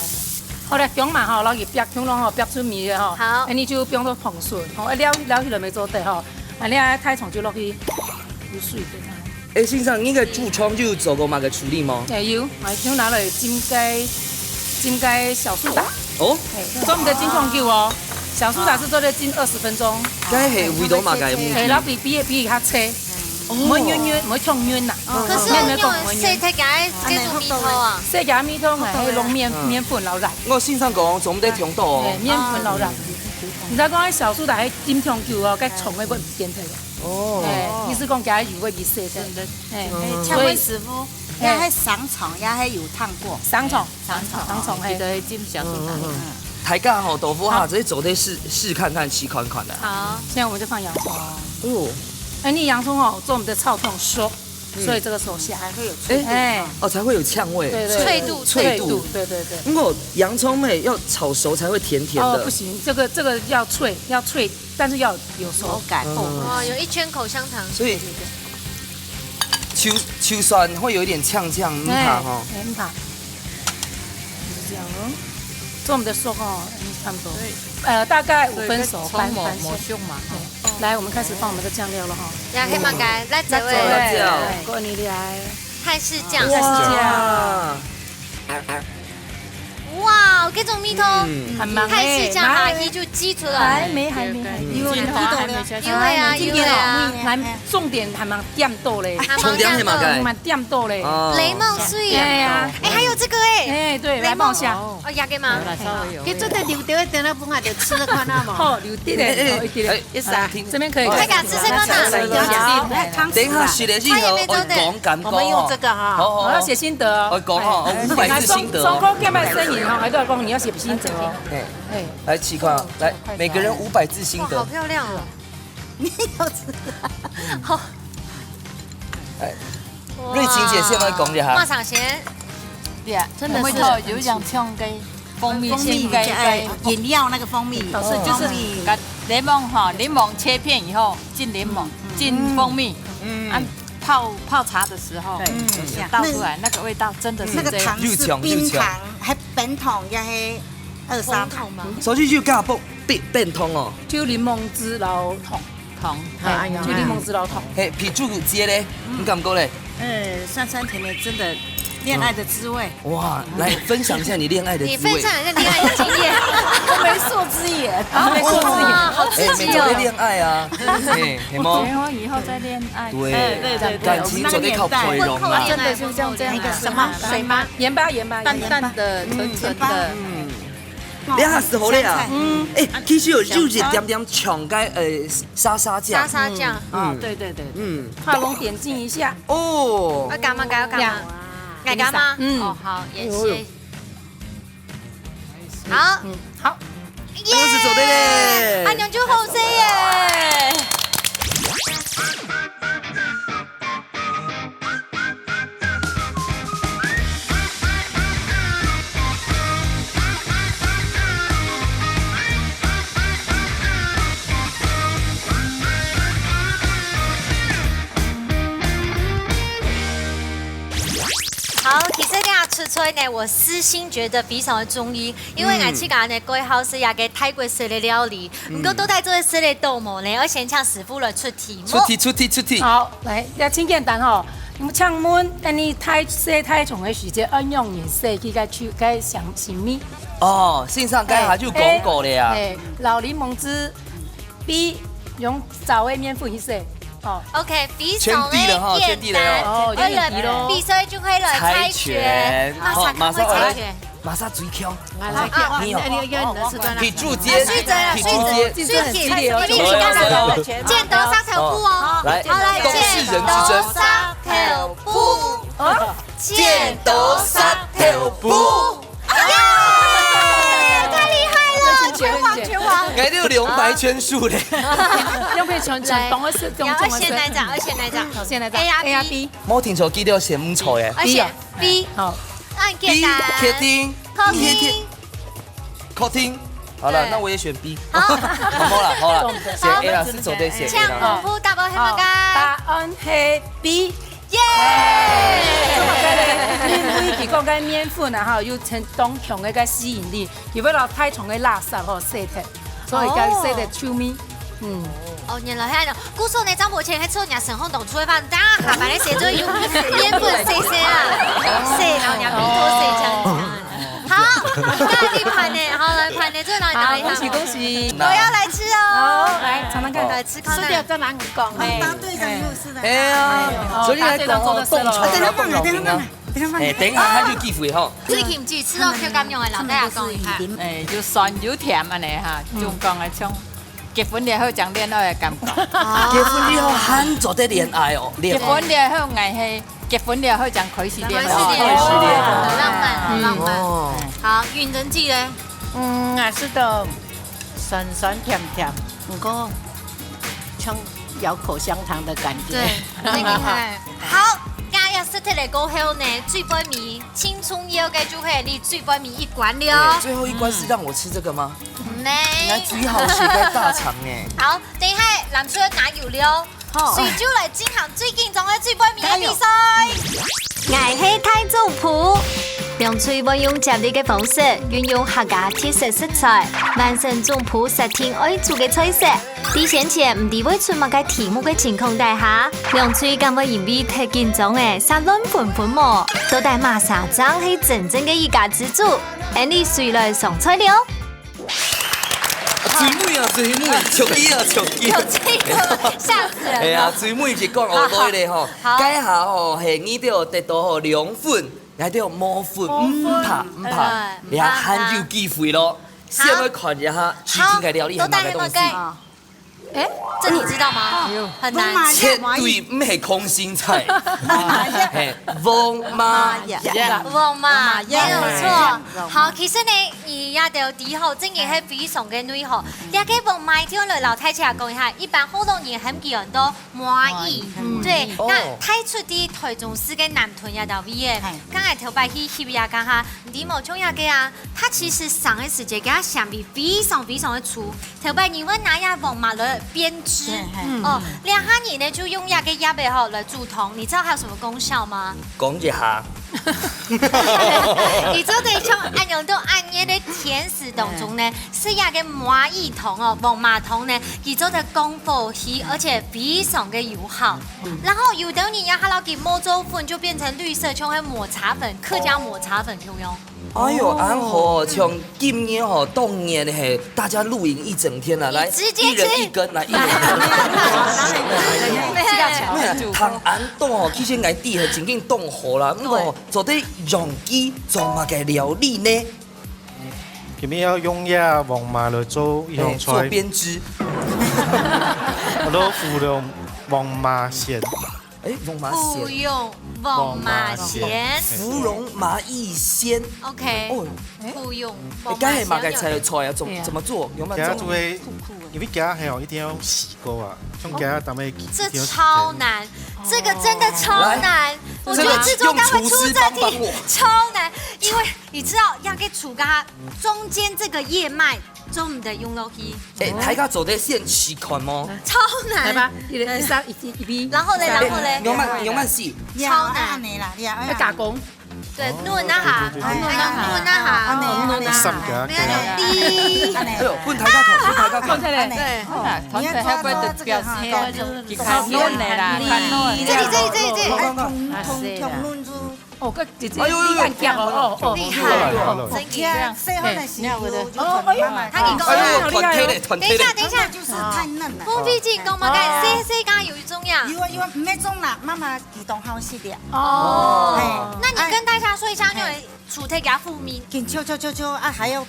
好了，薑嘛吼，落去煸，薑咯吼，煸出味了吼。好。哎，你就放到芳筍，吼，哎，了，了，起來沒做得吼，啊，你啊，大蔥就落去，有水分啊。 哎，先生，你个豬腸就做過麼个處理嗎？哎，有，買就拿來浸該，浸該小蘇打。哦。哎，專門个浸腸久哦。小蘇打是做得浸二十分鐘。該係味道麼个味？哎，然後比，比，比較脆。哦。毋會軟軟，毋會忒軟啦。哦。可是我用洗忒个，這種味道啊。洗个味道，哎，係用麵，麵粉撈來。我先生講，做毋得忒多哦。哎，麵粉撈來。你知道講小蘇打係浸腸久哦，該腸胃會毋健康个。 哦。哎，意思講，佢个油會比細个。真的。哎，嗯。哎，請問師傅，哎。也係生腸，也係有燙過？生腸，生腸，生腸，哦，嘿。記得浸小蘇打。嗯，嗯，嗯。大家吼，豆腐哈，好。直接做得試，試看看，試看看的。好。現在我們就放洋蔥。哦。哎，你洋蔥哦，做我們的炒湯熟，嗯。所以這個時候下。才會有脆度。哎。哦，才會有嗆味。對，對，對。脆度，脆度。脆度，對，對，對。如果洋蔥呢，要炒熟才會甜甜的。哦，不行，這個，這個要脆，要脆，但是要有熟。口感。嗯。哦，有一圈口香糖。所以，對，對，對。就，就算會有一點嗆嗆，毋怕吼。哎，哎，毋怕。就是這樣咯。做我們的熟哦，嗯，差不多。對。呃，大概五分熟，所以佢个蔥無，半，半熟。無熟嘛，吼。對。來，我們開始放我們的醬料了哈。呀，黑麻干，辣椒味。辣椒。哎，過你的。泰式醬。哇。泰式醬。 哇，這種味道，嗯。還蠻泰式醬下去就激出來。還沒，還沒，還沒。有啦，有啦。有啦，有啦。來，重點還蠻甜到嘞。還蠻甜到。重點係麼个？蠻甜到嘞。哦。檸檬水。哎呀。哎，還有這個哎。哎，對，來，幫我下。檸檬。哦，這個嗎？有啦，稍微有。佢做得留著，等下分下就試看啊嘛。好，留著嘞，哎，哎，好，一點。哎， 一下。啊，聽。這邊可以。大家試試看啊。好。等一下食的時候，愛講感覺哦。我們用這個哈。好，好，好。我要寫心得哦。愛講哦，哎。五百字心得哦。來，松，松糕干貝生意哈，還在講你要寫心得哦。哎。哎。來，試看，來，每個人五百字心得。哇，好漂亮哦。你有吃？好。哎。 哇。瑞琴姐先來講一下。馬上先。對啊，真的是我們有一種像該蜂蜜，蜂蜜，像該，哎，該飲料那個蜂蜜。老師就是，蜂蜜。把檸檬哈，檸檬切片以後浸檸檬，嗯。浸蜂蜜，嗯。啊，泡，泡茶的時候，對，嗯。有像。倒出來，那個味道真的是這樣。那個糖是冰糖，又強又強。還冰糖，也係二砂糖。紅糖嗎？所以就加冰，冰，冰糖哦。就檸檬汁，然後糖。 糖，哎，哎呀。就檸檬汁摎糖。嘿，皮珠姐咧，嗯。你感覺咧？哎，酸酸甜甜，真的戀愛的滋味。哇，來分享一下你戀愛的滋味。你分享一下戀愛的經驗。我媒妁之言。啊，媒妁之言。哇，好刺激哦。哎，沒做過戀愛啊。哎，嘿麼？結婚以後再戀愛。對，哎，對，對，對，感情做得靠包容啊。我們那個年代。真的就是像這樣啊。那個什麼，水嗎？鹽巴，鹽巴，淡淡的，嗯。純純的。嗯。 這下係好咧啊。香菜。嗯。哎，其實有，有一點點像該，呃，沙沙醬。沙沙醬。嗯。哦，對，對，對，對。嗯。畫龍點睛一下。哦。要幹嘛？要幹嘛？呀。愛幹嘛？嗯。哦，好，也是。哎呦。好。嗯，好。耶！我係做得咧。阿娘就好勢耶。 好，其實這下出菜呢，我私心覺得非常的中意，因為𠊎自家呢，嗯。過好食這個泰國式的料理，嗯。毋過到底做得食得到無呢？愛先請師傅來出 題目。出題，出題，出題。好，來，這真簡單吼。請問，恁呢大洗大腸个時節，愛仰般洗佢个手，个手，手尾？哦，先生，該下就講過了呀。哎，哎，摎檸檬汁，B，用燥个麵粉去洗。哦。OK，B，全對了哈，全對了哦。哦，二人，對了。比賽就可以了，猜拳。猜拳。好，馬上會猜拳。馬上來。 馬上最強。啊，來，啊，啊，你哦。你，你，你，你試看啊。皮珠姐，啊，水姐啊，皮珠姐，水姐，水姐，水姐，剪刀石頭布哦。來，好，來，當事人之爭。剪刀石頭布。哦。剪刀石頭布。哎呀，太厲害了，拳王，拳王。哎，你有兩百圈數嘞。兩百圈，全懂的是，來，要先來講，要先來講。好，先來講。A啊，B。無聽錯，記得要選毋錯耶。而且 B。好。恁簡單。B，客廳。客廳。客廳。好了，对。那我也选 B。好。好啦，好啦，选 A 啦，係做得選 A 請啦。公布答案係麼个？答案係 B。耶！因為佢講个麵粉啊，吼，有當強个吸引力，佢會摎大腸个垃圾吼洗忒，所以佢洗忒臭味。嗯。哦，原來係恁樣。故所呢，張伯謙係做若生活當中个飯，等下下班个時陣有麵粉洗洗啊，洗，然後若鼻頭洗淨淨。 好，該你盤呢？好，來盤呢，這哪裡哪裡好？好，恭喜恭喜！我要來吃哦。好，來嚐嚐看。來吃看看。輸掉再難講。哎，答對了又是的。哎呀，哦，所以來講哦，答對了做得是咯。凍菜，哎，等一下放啊，凍肉餅啊。等一下放啊，等一下放啊。哎，等一下還有機會吼。最近幾次都去感用的，老大家講一下。哎，有酸有甜恁呢哈，嗯。中間个像結婚了後講戀愛的感覺。哦。結婚了後還做得戀愛哦，戀愛。結婚了後，𠊎係 結婚了後講開始戀愛。開始戀愛，開始戀愛。好浪漫，好浪漫。嗯。哦。好，允珍姐呢？嗯，𠊎食到酸酸甜甜，毋過像咬口香糖的感覺。對，很厲害。好，今日食忒了過後呢，最背尾，輕鬆要个就係你最背尾一關了。對，最後一關是讓我吃這個嗎？嗯。沒。你還最好吃个大腸呢。好，等一下，藍隊拿有料。 好。隨就來進行最緊張个最背尾个比賽。加油！𠊎係大總舖。兩隊會用接力个方式，運用客家特色食材，完成總舖設定愛煮个菜色。在先前毋知會出麼个題目个情況底下，兩隊敢會因為忒緊張了，煞亂紛紛無？到底麼儕正係真正个一家之煮？𫣆俚隨來上菜了。 最尾啊，最尾，笑死啊，笑死。有這個，嚇死人了。哎呀，最尾一講哦，好，好。對咧吼，好。該下吼，係你兜得到吼兩分，𠊎兜無分，無分。毋怕，毋怕，哎，你還有機會咯。好。先來看一下，徐靜个料理係麼个東西。好，都帶那個蓋。哎，這你知道嗎？很難。絕對毋係空心菜。嘿，黃麻葉。黃麻葉，沒有錯。好，其實呢， 你這兜知吼，正經係非常个厲害。這個黃麻葉來摎大家講一下，一般好多人喊佢安到麻葉。嗯。對，哦。該大家在台中市个南屯這兜位仔，嘿。剛才頭擺去翕這個哈，你無像這個啊，佢其實生个時節，佢个纖維非常非常个粗，頭擺人會拿這黃麻來編織。對，嘿。哦，嗯。這下人呢就用這個葉仔吼來煮湯，你知道它有什麼功效嗎？講一下。佢做得像恁樣到恁樣个天 食當中呢，係這個麻葉湯哦，黃麻湯呢，佢做得降火氣，而且非常个有效。然後有兜人也還摎佢磨做粉，就變成綠色，像係抹茶粉，客家抹茶粉共樣。哎喲，恁好，像今年吼，當年嘿，大家露營一整天啊，來，一人一根，來，一人一根。沒有，糖恁多吼，其實𠊎知係正經當好啦，毋過做得用佢做麼个料理呢？ 今日愛用這黃麻來做一項菜。哎，做編織。安到芙蓉黃麻鮮。哎，黃麻鮮。芙蓉黃麻鮮。芙蓉麻葉鮮。OK。哦。芙蓉黃麻鮮。哎，該係麼个菜，菜啊？怎，對啊。怎麼做？有沒有做？今日就會，因為今日還有一定要洗過啊，像今日咱們一定要洗過。這超難，這個真的超難。來，我覺得製作單位出這題，這個用廚師幫幫我。超難，因為 你知道，這個廚師中間這個葉脈做毋得用落去。哎，大家做得先試看無？超難。來吧，一人，一三，一，一比。然後嘞，然後嘞。哎，你慢，你慢試。超難。恁樣啦，你啊，愛加工。對，哦，嫩啊哈，對，對，對，對。嫩啊哈，嫩啊哈。恁樣，恁樣。三個，沒有用力。恁樣。哎喲，分大家看，分大家看。看起來，對，哦，你要抓到這個哈，看起來就，就嫩的啦，看嫩的。這裡，這裡，這裡，這裡。看，看，看。哎，通，通，通嫩就 哦，該姐姐，哎喲，你恁強哦，哦，哦，厲害，哦，真強。細漢个時候就哦，哎喲，慢慢他給你講。哎喲，團體咧，團體咧。等一下，等一下，就是太嫩了。風飛姐講嘛，哦。該細細个有一種呀。有啊有啊，毋係種啦，媽媽佢當好食的。哦。哎，那你跟大家說一下，那個除忒給它覆麵。緊敲敲敲敲啊，還要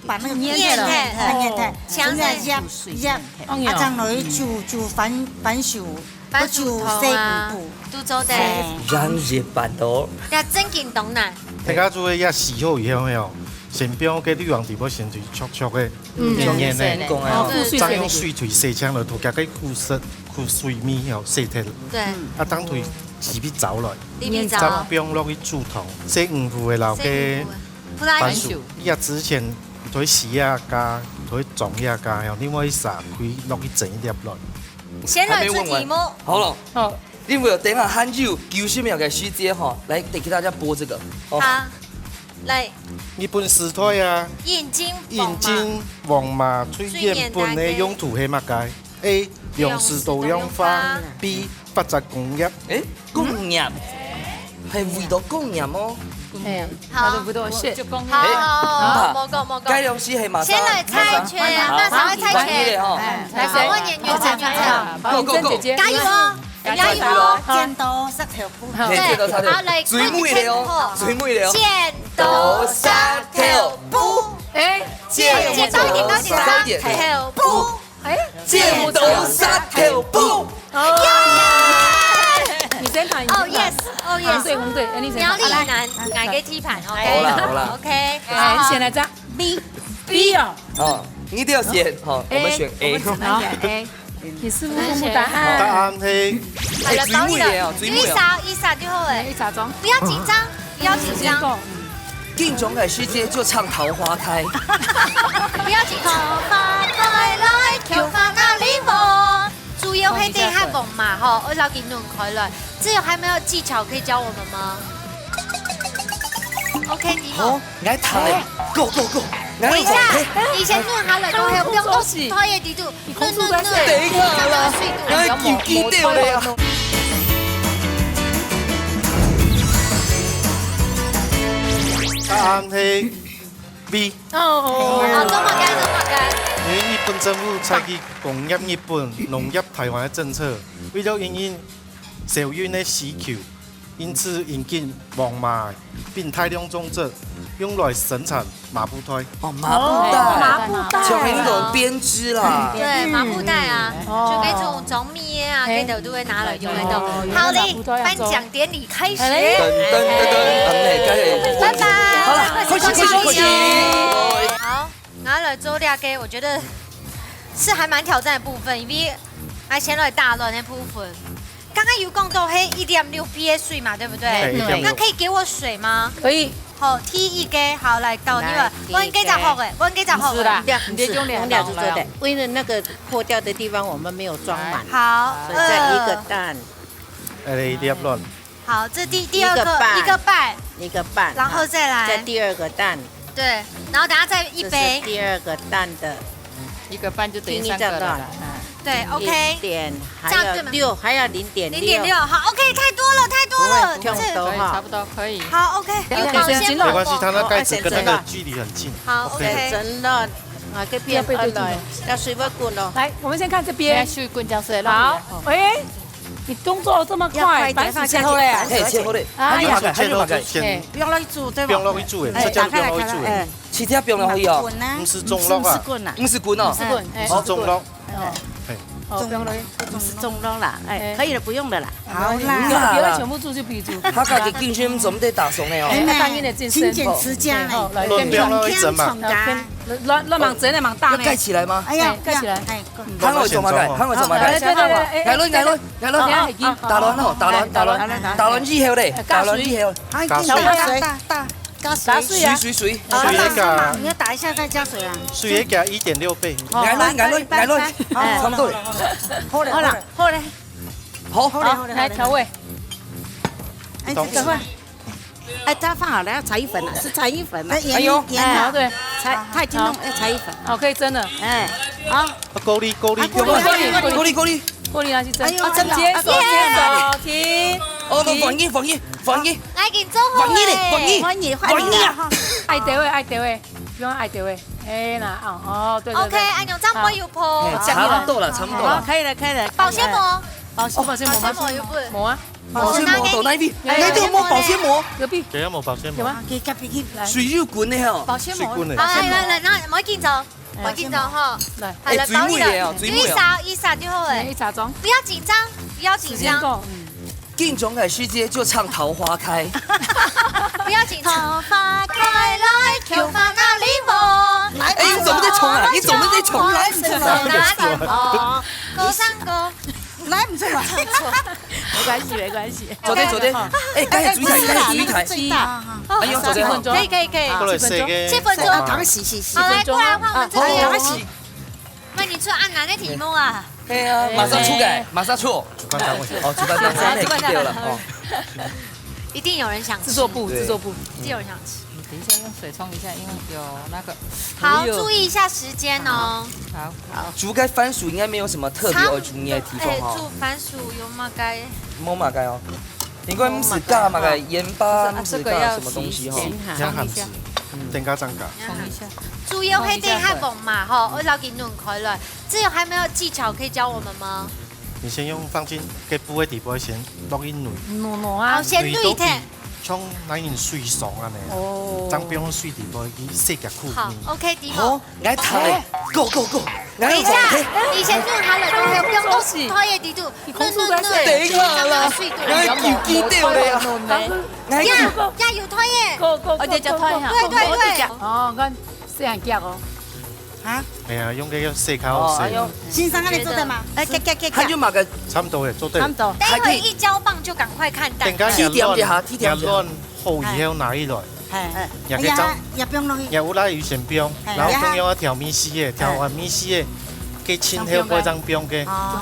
把那個面的，哦，面的，強的，壓壓，哦，啊，這樣落去煮煮番番薯。 番薯湯啊，都煮細補補。都做得。哎。讓一般的哦。這正經當難。大家注意一下，洗後以後沒有，先不要給濾網底部先去戳戳的，嗯。黏黏的。黏黏的。哦，覆水水的。再用水水洗淨了，脫開該苦澀、苦水味哦，洗忒了。對。啊，當然洗不著了。洗不著。再不用落去煮湯，洗五分鐘的，然後給洗五分鐘。番薯，你也之前對洗啊，加可以裝一下个，然後另外一儕可以落去整一粒卵。先來出題目。還沒問完。好了。好。因為等下還有九十秒的時間哈，來，得給大家播這個。哦。好，來。日本時代啊，引進皇馬。引進皇馬最原本的用途係麼个？A，糧食多樣化。B，發展工業。誒，工業，係為到工業哦。哎呀，好。差不多，是。好，好，好，好，哎，無講，無講。該東西係麼个？先來猜拳，好，馬上來猜拳。換你了哈。哎，來，誰？換你，你猜，你猜。好，Go，go，go。姐姐。加油哦！ 加油哦！剪刀石頭布。嘿，對，剪刀石頭布。好，來，最尾个哦，好。最尾个哦。剪刀石頭布。哎，剪刀石頭布。石頭布。哎，剪刀石頭布。哦。耶！你先談，你先談。哦，yes，哦，yes。紅隊，紅隊，哎，你先談。苗栗男，來，來。哪個踢盤？OK，好啦，好啦。OK，哎，好。你先來這樣。B。B哦。哦，你一定要選，好，我們選A。哎，我們只能選A。 你是不是公布答案？答案係，哎，最尾个哦，最尾哦。一儕，一儕就好了。一儕中。不要緊張，不要緊張。時間夠。緊張个時節就唱《桃花開》。不要緊張。桃花開來，桃花哪裡無？主要係等下講嘛，吼，我老給弄開了。這有還沒有技巧可以教我們嗎？OK，題目。好。 𠊎讀咧，go go go，𠊎讀咧。等一下，你先弄好了，過後不要哦，拖也底肚，你空腹在睡。等一下啦，𠊎緊緊掉咧啊。答案係B。哦，哦，這麼該，這麼該。因為日本政府採取工業日本、農業台灣个政策，為了因應消費个需求， 因此引進黃麻並大量種植，用來生產麻布袋。哦，麻布袋。哦，麻布袋。像那種編織啦。對，麻布袋啊，哦。就該種種米啊，哎。該種都會拿來用得到。哦，好嘞，頒獎典禮開始。哎。噔噔噔噔，哎，該。拜拜。好了，開始，開始，開始。好，拿來做這個，我覺得是還蠻挑戰的部分，因為還先來大亂的部分。 剛剛有講到係一點六P的水嘛，對不對？哎，一點六。那可以給我水嗎？可以。好，第一個，好，來，到你們。來，第一個。問幾隻學的？問幾隻學的？毋係啦，毋係，用兩隻就做得，因為那個破掉的地方我們沒有裝滿。好，所以再一個蛋。呃。哎，一粒卵。好，這第，第二個，一個半。一個半。一個半。然後再來。再第二個蛋。 對，然後等下再一杯。這是第二個蛋的。一個半就等於三個了啦。對，OK。一點，還要六，還要零點六。零點六，好，OK，太多了，太多了。不會，不會，這，差不多可以。好，OK，有保鮮膜嗎？沒關係，它那蓋子跟那個距離很近。好，OK。OK。真的，啊，這邊要被對準了。要水分滾了。來，我們先看這邊。要水滾，這樣水浪。好，哎， 你動作這麼快，要快一點，番薯切好了呀。嘿，切好了。哎呀。還有麼个？還有麼个？嘿。不要落去煮，對吧？不要落去煮，哎，哎，直接不要落去煮，打開來，打開來，哎。哎。直接不要落去哦。滾啊。毋使裝落啊。毋使滾啊。毋使滾哦。毋使滾，哎。毋使裝落。哦。嘿。哦，不要落去。毋使裝落啦，哎，哎。可以了，不用了啦。好啦。不要，不要全部煮就比煮。他家己進去，毋準備打爽的哦。哎，哎，當然的，健身。勤儉持家呢。哦，來，不要落去蒸嘛。健康。亂，亂忙蒸的，忙打呢。要蓋起來嗎？哎呀，哎，蓋起來。哎， 還愛做麼个？還愛做麼个？來，來，來，來，來，來，來，來，來，來，來，來，打卵哦，打卵，打卵，打卵以後咧，打卵以後。啊，加水。加水啊。水，水，水。好，水一加。你要打一下再加水啊。水一加一點六倍。哦，來，來，來，來，來，來，來。差不多了。好了，好了，好了。好。好了，好了，來調味。哎，這個。 哎，它放好了，要柴魚粉了，是柴魚粉了。哎，鹽，哎呦。鹽啊，哎，對。柴，它已經弄，哎，柴魚粉了。好，可以蒸了。哎，好。啊，高麗，高麗，啊，高麗，高麗，高麗。高麗拿去蒸。哎呦，哦，蒸了。接手，啊，接手，停。哦，不，停。防疫，防疫，防疫。來，緊做好。防疫咧，防疫。防疫，防疫啊。愛調味，愛調味，不用愛調味。哎，那，哦，哦，對，對，OK，對。哎呦，這樣不會有泡。好。哎，差不多了，差不多了。好，可以了，可以了。保鮮膜。保鮮，保鮮膜嗎？保鮮膜有不？沒啊。 保鮮膜到哪位？哎，哪位有無保鮮膜？隔壁。對啊，無保鮮膜。有嗎？可以隔壁去。來。水又滾的吼。保鮮膜。水滾的。好，來，來，來，那我們緊走，我們緊走吼。來。好，哎，來，最尾的哦，最尾哦。一儕，一儕就好了。哎，一儕裝。不要緊張，不要緊張。時間夠，嗯。緊張个時節就唱《桃花開》。不要緊張。桃花開來，桃花哪裡無？哎，你怎麼在重來？你怎麼在重來？高山歌。來毋出來。沒關係，沒關係。做得，做得。哎，剛才主席台，剛才主席台。最大。哎呦，做得好。可以，可以，可以。過來四个。七分鐘。啊，當時，是，是。好，來，過來換我們這邊。啊，當時。那你出恁難的題目啊？對啊，馬上出來，馬上出。主辦單位。哦，主辦單位，主辦單位。對了，哦。一定有人想吃。製作部，對。製作部。一定有人想吃。你等一下用水沖一下，因為有那個。好，有。注意一下時間哦。好。好。煮該番薯應該沒有什麼特別愛注意的地方哈。哎，煮番薯有麼个？無麼个哦。應該毋使加麼个鹽巴，毋使加什麼東西哈。這樣還是，嗯，等下再加。沖一下。主要係等下黃嘛吼，愛摎佢掄開來。這有還沒有技巧可以教我們嗎？你先用放進該布个底部，先落去掄。掄，掄啊。好，先掄忒。像那樣水爽啊呢。哦。正放水底部，佢洗較苦。好，OK，底部。好，來，糖嘞，go，go，go，來，等一下，你先掄好了，過後放到湯个底肚，你空手在洗。等一下啦，水肚。來，救救掉了呀。來，呀，呀，有湯个。Go，go，go，go，go。對，對，對。哦，𠊎細人腳哦。 啊？哎呀，用這個細烤哦，哎呦。先生，恁樣做得嗎？哎，給，給，給，給。還有麼个？差不多了，做得了。差不多。待會一交棒就趕快看蛋。等下起點一下，起點一下。好以後拿起來。哎，哎，也可以裝，哎呀，也不用弄。也有啦，有先放，哎，然後放了調味絲个，調完味絲个，給清後過正放个。哦。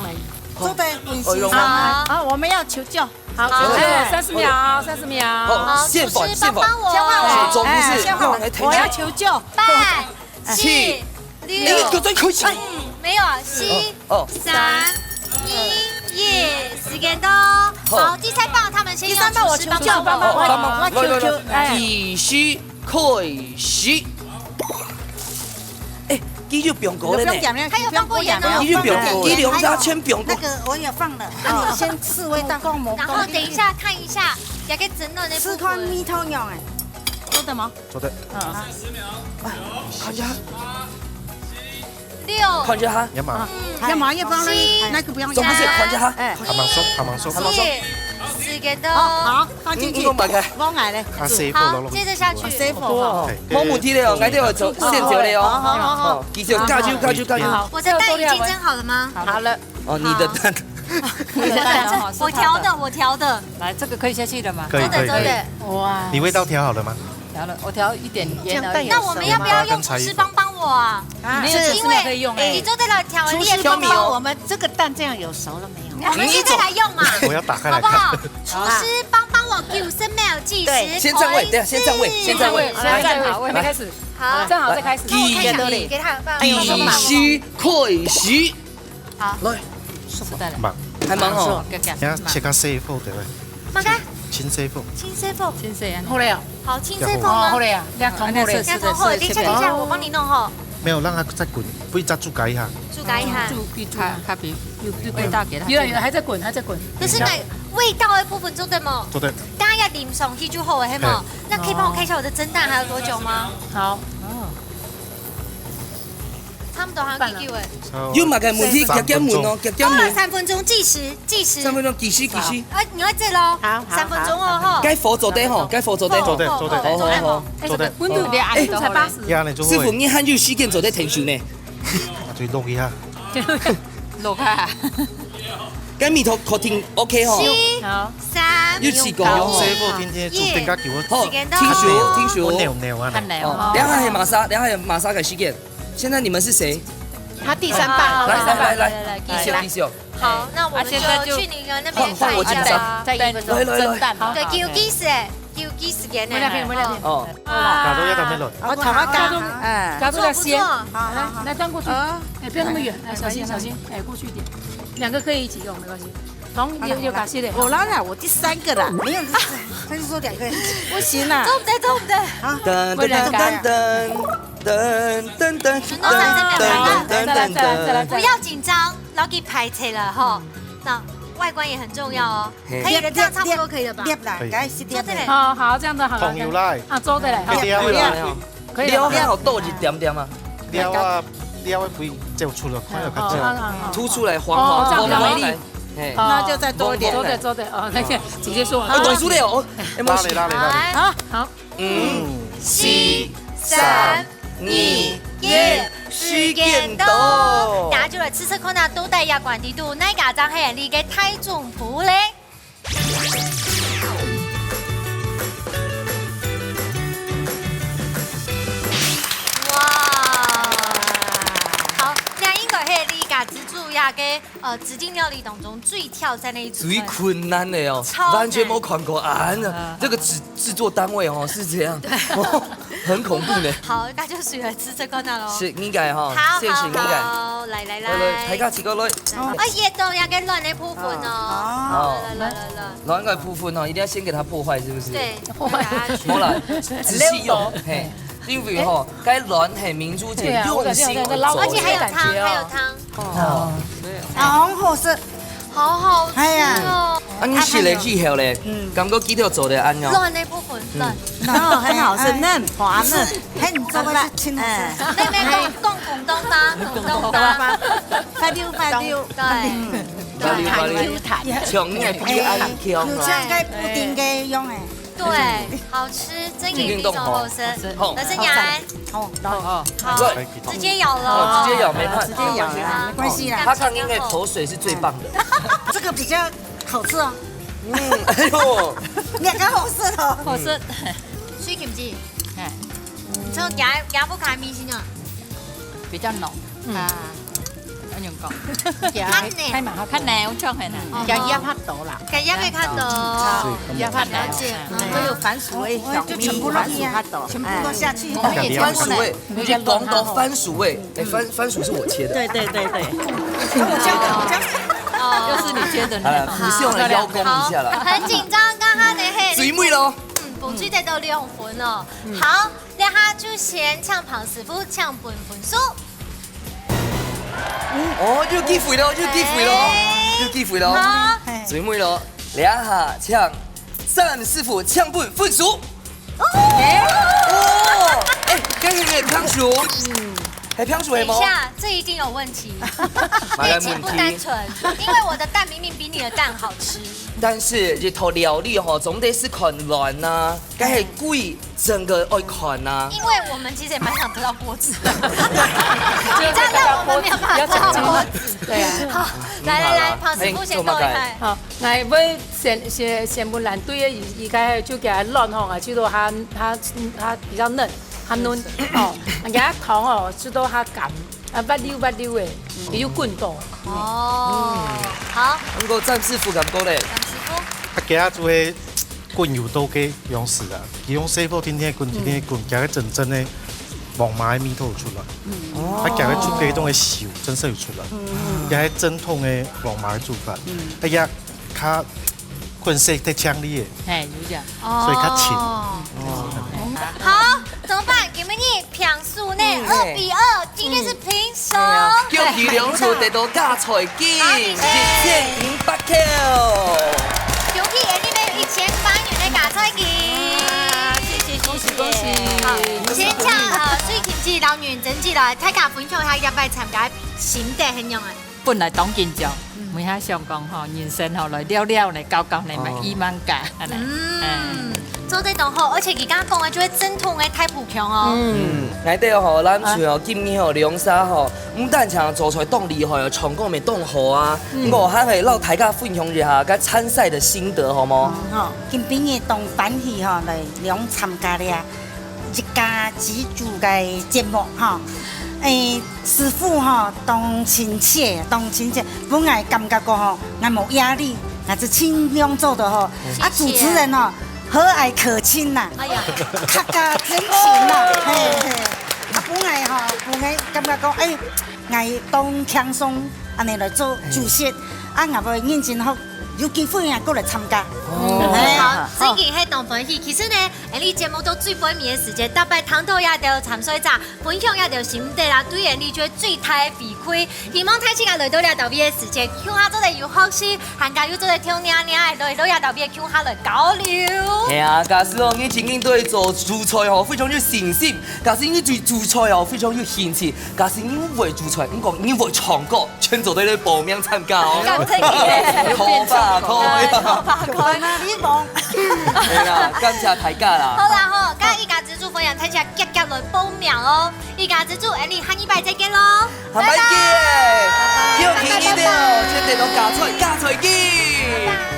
做得，很欣賞。哎呦。好，好，我們要求救。好，好。求救，哎。三十秒，三十秒。好，好，現反，現反。廚師幫幫我。先換我。總不是，哎，先換我。讓我來彈一下。我要求救。八、七、 六，哎，有在開始。哎，沒有啊，七、哦，哦。三、二、一，時間到。好。好，第三棒他們先用廚師幫幫我。第三棒我求救，幫忙，幫忙，我求救，來，來，來。哎。計時開始。哎，佢有放過了呢。有放鹽了，他有放過鹽哦。佢有放過，佢兩隻全放過。那個我也放了，那你先試味道。然後等一下看一下，也可以整到那部分。試看味道樣哎。做得嗎？ 做得。嗯。哎，看一下。六、看一下哈。要嘛。嗯。要嘛，要不然呢？七、那個不用。總不是看一下哈。哎。慢慢說，慢慢說。七、時間到。哦，好，放進去。嗯，嗯，我買開。我買了。啊，師傅，好，老老。接著下去。啊，師傅。哦，對，對，無問題了哦，對。𠊎這有做，現做了哦。好，好，好，好。哦，繼續，加油，加油，加油。好。我的蛋已經蒸好了嗎？好了。 哦，你的蛋。好。你的蛋哦，我調的，我調的。來，這個可以下去了嗎？可以，做得，可以，可以。做得。哇。你味道調好了嗎？調了，我調一點鹽而已。那我們要不要用廚師幫幫我啊？啊。沒有廚師沒有可以用欸。因為你做得來調，你也幫幫我。廚師幫幫我，我們這個蛋這樣有熟了沒有？我們現在來用嘛，我要打開來看。好不好？廚師幫幫我九十秒計時，對。先佔位，等一下，先佔位，先佔位。先佔位，先佔位，來，先佔位，來。開始。好。站好再開始。那我看一下，給他，不然我幫忙。計時開始。 好。來，食蛋了。慢。還蠻好。慢，慢。你要切較細塊的。麼个？清細塊。清細塊。清細啊。好了呀。好，清細塊嗎？哦，好了呀，兩頭好了。兩頭好了，等一下，等一下，我幫你弄吼。沒有，讓它再滾，不會再煮開一下。煮開一下。煮，煮，煮。咖，咖啡，有，有滾。味道給它。有了，有了，還在滾，還在滾。可是那味道的部分做得嗎？做得。大家要淋上去就好了，嘿嗎？嘿。那可以幫我看一下我的蒸蛋還有多久嗎？好。哦。 差不多還有幾久欸？有麼个問題，遽遽問哦，遽遽問。好了，三分鐘計時，計時。三分鐘計時，計時。哎，你愛這咯。好，好，三分鐘哦，吼。該火做得吼，該火做得吼。做得，做得。好，好，好。哎，做得。溫度，哎，才八十。師傅，你還有時間做得停手呢。啊，就落去啊。落啊。該味道確定OK吼。七、好。三、有試過哦。師傅天天煮蛋糕給我吃。好，停手，停手。我扭扭啊。看來哦。哦，等下還有馬上，等下還有馬上个時間。 現在你們是誰？他第三棒。來，來，來，來，來，繼續，繼續。好，那我們就去那個，那邊看一下吧。換，換我緊張。再一分鐘，來，來，來。蒸蛋。對，幾有意思欸，幾有意思个呢。我那邊，我那邊。哦。啊。加多一點點落。我頭下加，哎。加多一點鹹。好，好，好。來，來，這樣過去。哎，不要那麼遠，來，小心，小心，哎，過去一點。兩個可以一起用，沒關係。 懂，有，有感謝的。我啦啦，我第三個啦，沒有，他是說兩個人，不行啦。做毋得，做毋得。啊，噔噔噔噔噔噔噔噔噔噔噔噔。不要緊張，老弟拍齊了吼。那外觀也很重要哦。嘿。可以了，這樣差不多可以了吧？捏啦，可以。來，是捏啦。做得嘞。好，好，這樣子好了。朋友來。啊，做得嘞，好。一定要來哦。 可以了。料還好多一點點啊。料啊，料會不會走出來，看有較走。哦，好，好，好。凸出來，黃黃，哦，這樣比較美麗。黃黃來。嘿。哦，那就再多一點。黃黃來。做得，做得，哦，那個姐姐說。哦，懂事了哦。哎，拉咧，拉咧，拉咧。來。好，好。五、四、三、二、一，時間到。大家就來試試看啊，到底這關係到哪家正係你个大丈夫咧？哇！好，這應該係你家自煮這个，呃，指定料理當中最挑戰个一組分。最困難个哦，超難。完全沒看過啊！這個製製作單位哦是這樣，對。很恐怖呢。好，那就隨來試試看啊咯。係，應該哈，好，先生應該。好，好，來來來，來來，大家試過來。啊，也都要个卵个部分哦。哦。來來來來來。卵个部分哦，一定要先給它破壞，是不是？對，破壞下去。無啦，仔細用，嘿，因為吼，該卵係明珠姐用心而做的。對啊，我感覺那個撈而且還有湯，感覺哦。還有湯。哦，好好食。好好吃哦。哎呀。啊，你食了以後咧，嗯。感覺佢條做得恁樣。卵个部分，卵。然後很好吃，嫩滑嫩。很做个係真好吃。哎。妹妹講講廣東話，廣東話。發溜發溜。對。發溜發溜。彈彈彈。像你个皮恁強哦。有像該布丁个樣誒。對，好吃，真个非常好吃。好。老師娘，好，好，好，直接咬了。哦，直接咬，沒辦法。直接咬啦，沒關係啦。他剛剛那口水是最棒的。這個比較好吃哦。嗯，哎呦，你看好吃哦。好吃。水芹菜，哎，你說給它給它不開明星啊？比較濃。嗯。啊，恁樣講。較嫩。較嫩，較嫩，有像很嫩。哦。較壓較多啦。較壓會較多。嗯，壓較多。了解。嗯，都有番薯味、哦，香味，就全部落去啊，番薯較多。全部都下去。哎。番薯味，你就講到番薯味，哎，番番薯是我切的。對對對對。我教的，我教的。哦。又是你切的呢。哎，不是用來邀功一下啦。好，很緊張，剛剛那嘿。水妹咯。嗯，補水得到兩分哦。嗯。好， 這下就先請彭師傅請分分數。哦，有機會咯，有機會咯，哎。有機會咯。好。最尾咯，這下請詹師傅請分分數。哦。哦，哎，跟你的平手，嗯，還平手的嗎？等一下，這一定有問題。麼个問題？戀情不單純，因為我的蛋明明比你的蛋好吃。但是這道料理吼，總得係看卵吶，該係貴 整個愛看吶。因為我們其實也蠻想得到鍋子的。你這樣讓我們沒有辦法得到鍋子。對啊。好，來來來，嗯，好啦。彭師傅先講一下。哎，做麼个？好，𠊎會先先先問藍隊个，佢佢該就給佢卵吼，啊，就說佢佢佢比較嫩，佢嫩，哦，啊，佢个湯哦，就說佢甘，啊，滑溜滑溜个，佢就滾到。哦，好。毋過詹師傅感覺咧？詹師傅。啊，今日做个 滾油多个樣式啊，佢用細火定定滾，定定滾，佢个真正个黃麻个味道出來。嗯。啊，佢个出个種个油，真係有出來。嗯。佢个正統个黃麻个做法。嗯。哎呀，較滾色忒青綠个，嘿，有影。所以較清。哦。好，怎麼辦？今晡日平手呢，嗯，二比二，今天是平 手。恭喜兩組得到加菜金，恭喜！一千五百塊。恭喜你等一千八百元个加菜金。啊，謝謝，謝謝。恭喜，恭喜。好，先請，呃，水芹姐摎認真姐來，大家分享一下這擺參加个心得係仰仔？本來當緊張，嗯。每下想講吼，人生吼來尞尞來，搞搞來嘛，哦。一萬加，恁呢。嗯，嗯。做得當好，而且佢剛剛講个就係正統个大埔腔哦。嗯。嗯，𠊎兜吼，南區哦，今年吼，兩儕吼， 毋單淨做菜當厲害哦，唱歌乜當好啊，嗯。毋過還係摎大家分享一下該參賽个心得，好無？嗯，好，今晡日當歡喜吼，來兩參加這一家之煮个節目吼。誒，師傅吼，當親切，當親切，分𠊎感覺講吼，𠊎無壓力，𠊎就盡量做得吼。啊，謝謝。主持人吼，和藹可親吶，哎呀。客家真情吶，嘿，嘿。啊，分𠊎吼，分𠊎感覺講，誒， 𠊎當輕鬆，恁呢來做主席，啊，𠊎會認真學，有機會啊，過來參加。哦。哎。好，真經係當歡喜。其實呢，𠊎俚節目到最尾个時節，逐擺聽到這兜參賽者分享這兜心得啦，對𠊎俚就係最大个回饋。希望大自家來到這搭位个時節，共下做得有學習，還加又做得聽聽聽，來到這搭位共下來交流。係啊，假使哦，你真經對做主菜吼非常有信心，假使你對主菜吼非常有興趣， 假使你毋會煮菜，毋過你會唱歌，全做得來報名參加哦。感謝你。好吧，可以啊。好吧，可以。哪裡講？係啦，感謝大家啦。好啦吼，該一家之煮分享，大家遽遽來報名哦，一家之煮，俺俚下禮拜再見咯。下擺見，拜拜。叫記得哦，記得哦，加菜，加菜見。